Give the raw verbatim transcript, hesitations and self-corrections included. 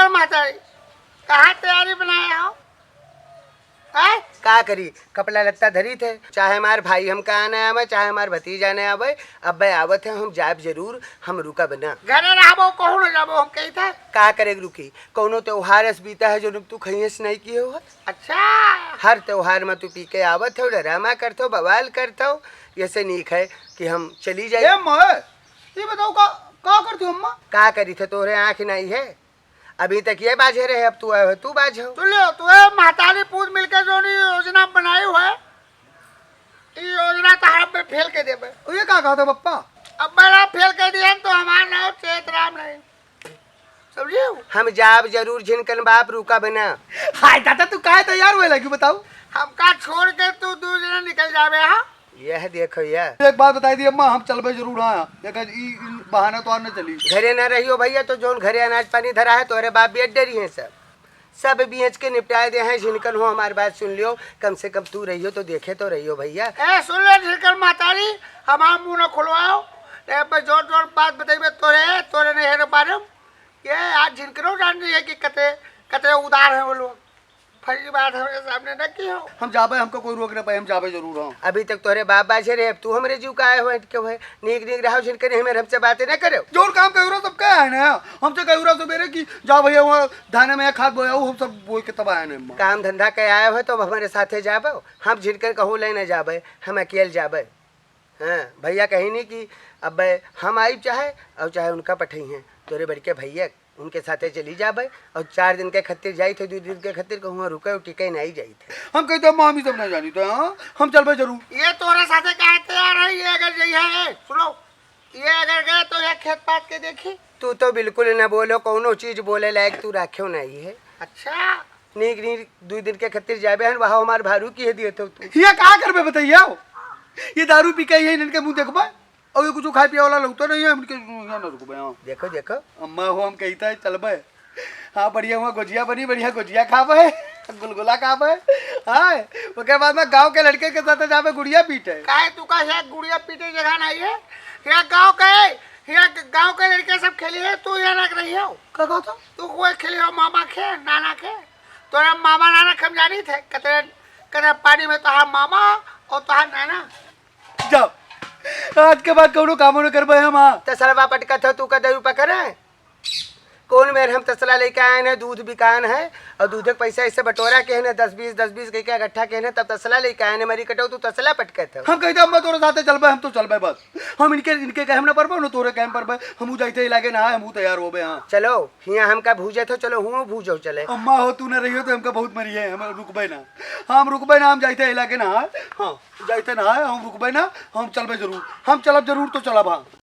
माता जी, कहाँ तैयारी बनाए हो? हैं? का करी, कपड़ा लत्ता धरी थे, चाहे हमार भाई हमका आने आवे, चाहे हमार भतीजा आने आवे, अब्बे आवत है, हम जाब जरूर, हम रुकब ना। घरे रहबो, कहूँ न जाबो, हम कही थे। का करे रुकी, कौनो त्योहार अस बीता है जो तू खइयस नहीं किए हो? अच्छा। हर त्योहार में तू पी के आवत हो, डरामा करत हो, बवाल करत हो, ऐसे नीक है कि हम चली जाए। ए माँ, ये बताओ का, का करती हो अम्मा? का करी थे, तोहरे आँख नहीं है? अभी तक ये बाझे रहे, अब तू आए हो, तू बाझो। सुन लियो, तू ए महतारी पूत मिलके जो नी योजना बनाई हुआ है, ये योजना तो हम पे फेल कर देबे। ओ, ये का कहा था पप्पा? अब मेरा फेल कर दिया तो हमारा नाम चेत राम नहीं। समझियो? हम जाब जरूर झिनकन बाप, रुका बिना। हाय दादा, तू काहे तैयार हुए लगी बताओ? हमका छोड़ के तू दू जना निकल जाबे, हाँ? यह देखो यह। एक बात बताई दी अम्मा, हम चलबे जरूर, हाँ। देखा, ई, ई बहाना तो और न चली। घरे ना रहियो भैया, तो जौन घरे अनाज पानी धरा है, तोहरे बाप बेच डरी हैं सब। सब बेच के निपटाए दे हैं, झिनकन हो, हमारी बात सुन लियो, कम से कम तू रहियो तो देखे तो रहियो भैया। ए, सुन ले झिनकन महतारी, हमार मुंह न खुलवाओ, ए, पर जोर जोर बात बताइबे तोरे, तोरे नहीं है रे बारे में। ये आज झिनकनो जान रही है कि कते, कते उदार हैं वो लोग। फर्जी बात हमरे सामने न की हो। हम जाबे, हमका कोई रोक न पाए, हम जाबे जरूर, हाँ। अभी तक तोहरे बाप बाझे रहे, अब तू हमरे जीव का आए हो, अटके हुए। नीक नीक रहो, झिनकन, हमरे, हमसे बातें न करो। जोर काम कयूरा सब क्या है ना, हमसे कयूरा सबेरे कि जा भैया वहाँ धाने में खाद बोया, हम सब बोए के तब आए ना अम्मा। काम धंधा के आए हो तो अब हमरे साथे जाबो, हम झिनकन कहूँ ले न जाबे, हम अकेल जाबे। हाँ, भैया कहीं नहीं कि अब हम आइब चाहे, और चाहे उनका पठई हैं, तोरे बड़के भैया, उनके साथे चली जाबे, और चार दिन के खत्तिर जाई थे, दो दिन के खत्तिर कहूँ रुके, टिके नहीं जाई थे। हम कहते, "अम्मा, हम ही सब नहीं जानी तो, हाँ, हम चलबे जरूर।" ये तोरे साथे काहे तैयार है, ये अगर जइहे, सुनो, ये अगर गए तो ये खेत पात के देखी। तू तो बिल्कुल न बोलो, कौनो चीज बोले लायक तू राख्यो नहीं है। अच्छा। नीक नीक दुई दिन के खत्तिर जाबे हन, वहाँ हमार भारू की है दिए तो तू। ये का करबे बताइए? ये दारू पी के ये इनके मुँह देखबे, और ये कुछ खाए पिए वाला लगता नहीं है, इनके यहाँ न रुकबे, हाँ। देखो, देखो। अम्मा हो, हम कहता है चलबे। हाँ, बढ़िया हुआ गुजिया बनी, बढ़िया गुजिया खाबे, गुलगुला खाबे। हाँ, ओकर बाद में गाँव के लड़के के साथ जाबे गुड़िया पीटे। काहे तू का यहाँ गुड़िया पीटे जगह नहीं है? यहाँ गाँव के, यहाँ गाँव के लड़के सब खेली है, तू यहाँ लग रही हो। का कहता? तू कोई खेली हो मामा के, नाना के? तोरा मामा नाना के हम जानी थे, कतरे, कतरे पानी में तोहार मामा और तोहार नाना। जाओ, आज के बाद कौनो कामो न करबे हम, हाँ। तसलवा पटकत हो, तू का दरू पकड़े? कौन मेर हम तसला लेके आए न, दूध बिकान है और दूध के पैसा ऐसे बटोरा के है न, दस बीस, दस बीस के, के इकट्ठा के है न, तब तसला लेके आए न, मरी कटो, तू तसला पटकत हो। हम कहते अम्मा तोरे साथे चलबे, हम तो चलबे बस। हम इनके, इनके कहे हम ना परबे, न तोरे कहे हम परबे, हमहू जाइते ही लागे ना, हमहू तैयार होबे, हाँ। चलो, हियाँ हमका भूजे थो, चलो, हुओं भूजो चले। अम्मा हो, तू ना रहियो तो हमका बहुत मरी है, हम रुकबे ना। हम रुकबे ना, हम जाइते इलाके ना है। हाँ, जाइते ना है, हम रुकबे ना, हम चलबे जरूर। हम चलब जरूर तो चलब, हाँ।